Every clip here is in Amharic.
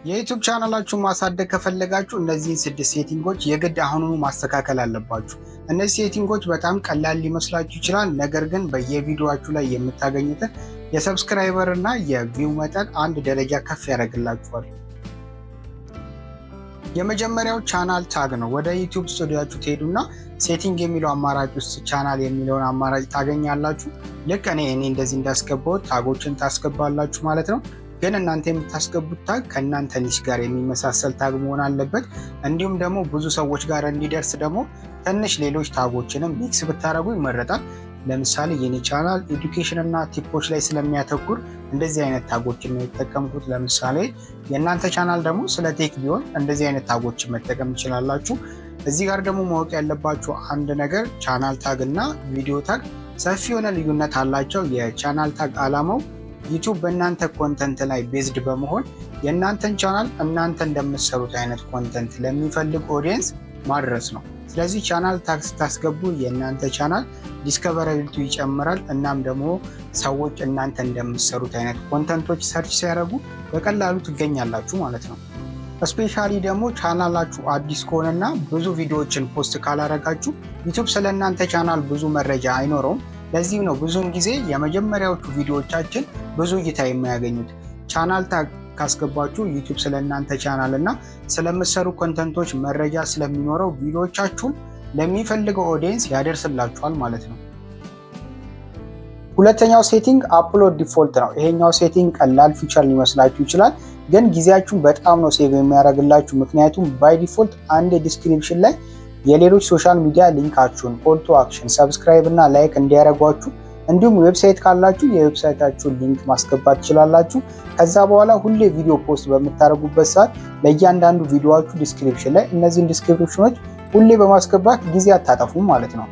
የ YouTube ቻናላችሁን ማሳደግ ከፈለጋችሁ እነዚህን ስድስት setting ኦች የግድ አሁኑኑ ማስተካከል አለባችሁ። እነዚህ setting ኦች በጣም ቀላል ሊመስላችሁ ይችላል። ነገር ግን በየቪዲዮአችሁ ላይ የምታገኙትን የ subscriber እና የ view መጠን አንድ ደረጃ ከፍ ያደርግላችኋል። የመጀመሪያው channel tag ነው። ወደ YouTube Studio ኣችሁ ትሄዱና setting የሚለው አማራጭ ውስጥ ቻናል የሚለውን አማራጭ ታገኛላችሁ። ልክ እኔ እንደዚህ እንዳስገባሁት tag ኦችን ታስገባላችሁ ማለት ነው። ግን እናንተ የምታስገቡት tag ከእናንተ niche ጋር የሚመሳሰል tag መሆን አለበት። እንዲሁም ደግሞ ብዙ ሰዎች ጋር እንዲደርስ ደግሞ ትንሽ ሌሎች tag ኦችንም mix ብታደርጉ ይመረጣል። ለምሳሌ የኔ channel education እና tip ኦች ላይ ስለሚያተኩር እንደዚህ አይነት tag ኦችን ነው የተጠቀምኩት። ለምሳሌ የእናንተ ቻናል ደግሞ ስለ tech ቢሆን እንደዚህ አይነት tag ኦችን መጠቀም ትችላላችሁ። እዚህ ጋር ደግሞ ማወቅ ያለባችሁ አንድ ነገር፣ channel tag እና video tag ሰፊ የሆነ ልዩነት አላቸው። የ channel tag ዓላማው YouTube በእናንተ content ላይ based በመሆን የእናንተን ቻናል እናንተ እንደምትሰሩት አይነት content ለሚፈልግ audience ማድረስ ነው። ስለዚህ channel tag ስታስገቡ የእናንተ channel discoverability ይጨምራል። እናም ደግሞ ሰዎች እናንተ እንደምትሰሩት አይነት content ኦች search ሲያደርጉ በቀላሉ ትገኛላችሁ ማለት ነው። Especially ደግሞ ቻናላችሁ አዲስ ከሆነና ብዙ ቪዲዮዎችን post ካላረጋችሁ YouTube ስለ እናንተ ቻናል ብዙ መረጃ አይኖረውም። ለዚህም ነው ብዙውን ጊዜ የመጀመሪያዎቹ ቪዲዮዎቻችን ብዙ እይታ የማያገኙት። Channel tag ካስገባችሁ YouTube ስለ እናንተ ቻናል እና ስለምትሰሩ content ኦች መረጃ ስለሚኖረው ቪዲዮዎቻችሁን ለሚፈልገው audience ያደርስላችኋል ማለት ነው። ሁለተኛው setting upload default ነው። ይሄኛው setting ቀላል feature ሊመስላችሁ ይችላል፣ ግን ጊዜያችሁን በጣም ነው save የሚያደርግላችሁ። ምክንያቱም by default አንድ description ላይ የሌሎች social media link ኣችሁን፣ call to action፣ subscribe እና like እንዲያደርጓችሁ እንዲሁም website ካላችሁ የ website ኣችሁን link ማስገባት ትችላላችሁ። ከዛ በኋላ ሁሌ ቪዲዮ post በምታደርጉበት ሰዓት ለእያንዳንዱ ቪዲዮአችሁ description ላይ እነዚህን description ኖች ሁሌ በማስገባት ጊዜ አታጠፉም ማለት ነው።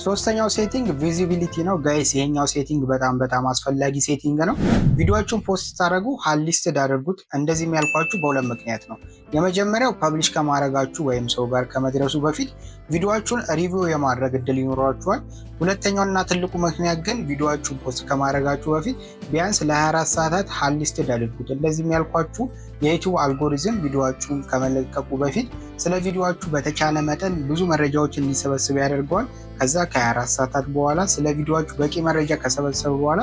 ሶስተኛው setting visibility ነው guys። ይሄኛው setting በጣም በጣም አስፈላጊ setting ነው። ቪዲዮአችሁን post ስታደርጉ unlisted አድርጉት። እንደዚህ የሚያልኳችሁ በሁለት ምክንያት ነው። የመጀመሪያው publish ከማድረጋችሁ ወይም ሰው ጋር ከመድረሱ በፊት ቪዲዮአችሁን review የማድረግ እድል ይኖራችኋል። ሁለተኛውና ትልቁ ምክንያት ግን ቪዲዮአችሁን post ከማድረጋችሁ በፊት ቢያንስ ለ24 ሰዓታት unlisted አድርጉት። እንደዚህ የሚያልኳችሁ የ YouTube algorithm ቪዲዮአችሁን ከመለቀቁ በፊት ስለ ቪዲዮአችሁ በተቻለ መጠን ብዙ መረጃዎችን እንዲሰበስብ ያደርገዋል። ከዛ ከ24 ሰዓታት በኋላ ስለ ቪዲዮአችሁ በቂ መረጃ ከሰበሰበ በኋላ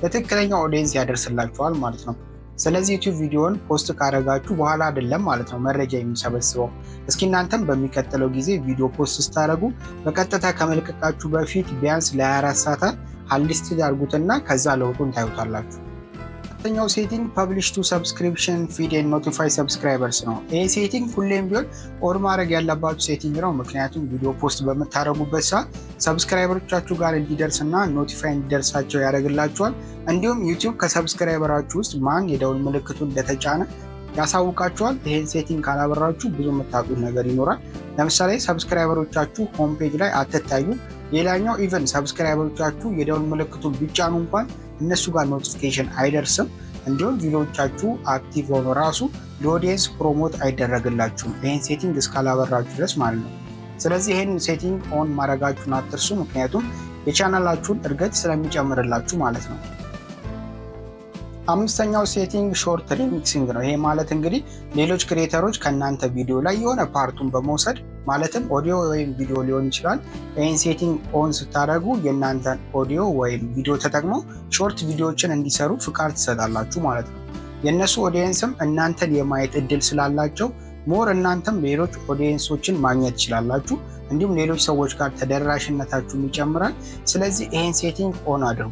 ለትክክለኛው audience ያደርስላችኋል ማለት ነው። ስለዚህ YouTube ቪዲዮን post ካደረጋችሁ በኋላ አይደለም ማለት ነው መረጃ የሚሰበስበው። እስኪ እናንተም በሚቀጥለው ጊዜ ቪዲዮ post ስታደርጉ በቀጥታ ከመልቀቃችሁ በፊት ቢያንስ ለ24 ሰዓታት unlisted አድርጉትና ከዛ ለውጡን ታዩታላችሁ። አራተኛው setting publish to subscription feed and notify subscribers ነው። ይህ setting ሁሌም ቢሆን on ማድረግ ያለባችሁ setting ነው። ምክንያቱም ቪዲዮ post በምታደርጉበት ሰዓት subscriber ኦቻችሁ ጋር እንዲደርስ እና notify እንዲደርሳቸው ያደርግላችኋል። እንዲሁም YouTube ከ subscriber ኣችሁ ውስጥ ማን የደውል ምልክቱን እንደተጫነ ያሳውቃችኋል። ይሄን setting ካላበራችሁ ብዙ የምታጡት ነገር ይኖራል። ለምሳሌ subscriber ኦቻችሁ home page ላይ አትታዩም። ሌላኛው even subscriber ኦቻችሁ የደውል ምልክቱን ቢጫኑ እንኳን እነሱ ጋር notification አይደርስም። እንዲሁም ቪዲዮዎቻችሁ active ሆኖ ራሱ ለ audience promote አይደረግላችሁም፣ ይህን setting እስካላበራችሁ ድረስ ማለት ነው። ስለዚህ ይህን setting on ማድረጋችሁን አትርሱ፣ ምክንያቱም የቻናላችሁን እድገት ስለሚጨምርላችሁ ማለት ነው። አምስተኛው setting short remixing ነው። ይሄ ማለት እንግዲህ ሌሎች creator ኦች ከእናንተ ቪዲዮ ላይ የሆነ part ኡን በመውሰድ፣ ማለትም ኦዲዮ ወይም ቪዲዮ ሊሆን ይችላል። ይህን setting on ስታደርጉ የእናንተን ኦዲዮ ወይም ቪዲዮ ተጠቅመው short ቪዲዮዎችን እንዲሰሩ ፍቃድ ትሰጣላችሁ ማለት ነው። የእነሱ audience ም እናንተን የማየት እድል ስላላቸው more እናንተም ሌሎች audience ኦችን ማግኘት ትችላላችሁ። እንዲሁም ሌሎች ሰዎች ጋር ተደራሽነታችሁን ይጨምራል። ስለዚህ ይህን setting on አድርጉ።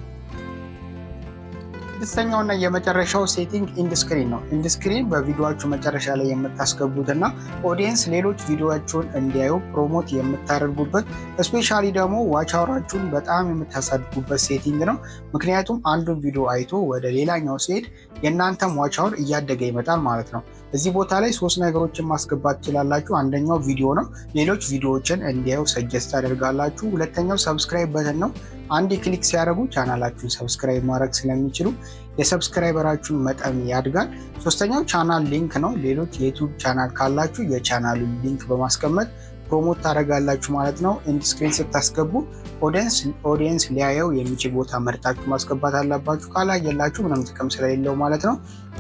ስድስተኛው እና የመጨረሻው setting end screen ነው። End screen በቪዲዮአችሁ መጨረሻ ላይ የምታስገቡት እና audience ሌሎች ቪዲዮአችሁን እንዲያዩ promote የምታደርጉበት፣ especially ደግሞ watch hour ኣችሁን በጣም የምታሳድጉበት setting ነው። ምክንያቱም አንዱን ቪዲዮ አይቶ ወደ ሌላኛው ሲሄድ የእናንተም watch hour እያደገ ይመጣል ማለት ነው። እዚህ ቦታ ላይ ሶስት ነገሮችን ማስገባት ትችላላችሁ። አንደኛው ቪዲዮ ነው። ሌሎች ቪዲዮዎችን እንዲያዩ suggest ታደርጋላችሁ። ሁለተኛው subscribe button ነው። አንድ click ሲያደርጉ ቻናላችሁን subscribe ማድረግ ስለሚችሉ የ subscriber ኣችሁን መጠን ያድጋል። ሶስተኛው channel link ነው። ሌሎች የ YouTube channel ካላችሁ የቻናሉን link በማስቀመጥ Promote ታደርጋላችሁ ማለት ነው። End screen ስታስገቡ audience ሊያየው የሚችል ቦታ መርጣችሁ ማስገባት አለባችሁ። ካላየላችሁ ምንም ጥቅም ስለሌለው ማለት ነው።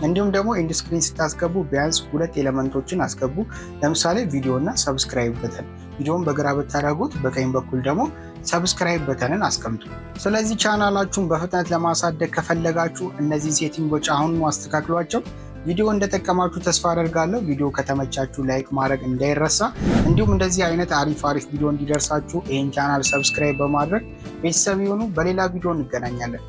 እንዲሁም ደግሞ end screen ስታስገቡ ቢያንስ ሁለት element ኦችን አስገቡ። ለምሳሌ ቪዲዮ እና subscribe button። ቪዲዮን በግራ ብታደርጉት በቀኝ በኩል ደግሞ subscribe button ን አስቀምጡ። ስለዚህ ቻናላችሁን በፍጥነት ለማሳደግ ከፈለጋችሁ እነዚህን setting ኦች አሁኑ አስተካክሏቸው። ቪዲዮ እንደጠቀማችሁ ተስፋ አደርጋለሁ። ቪዲዮ ከተመቻችሁ like ማድረግ እንዳይረሳ፣ እንዲሁም እንደዚህ አይነት አሪፍ አሪፍ ቪዲዮ እንዲደርሳችሁ ይህን channel subscribe በማድረግ ቤተሰብ ይሁኑ። በሌላ ቪዲዮ እንገናኛለን።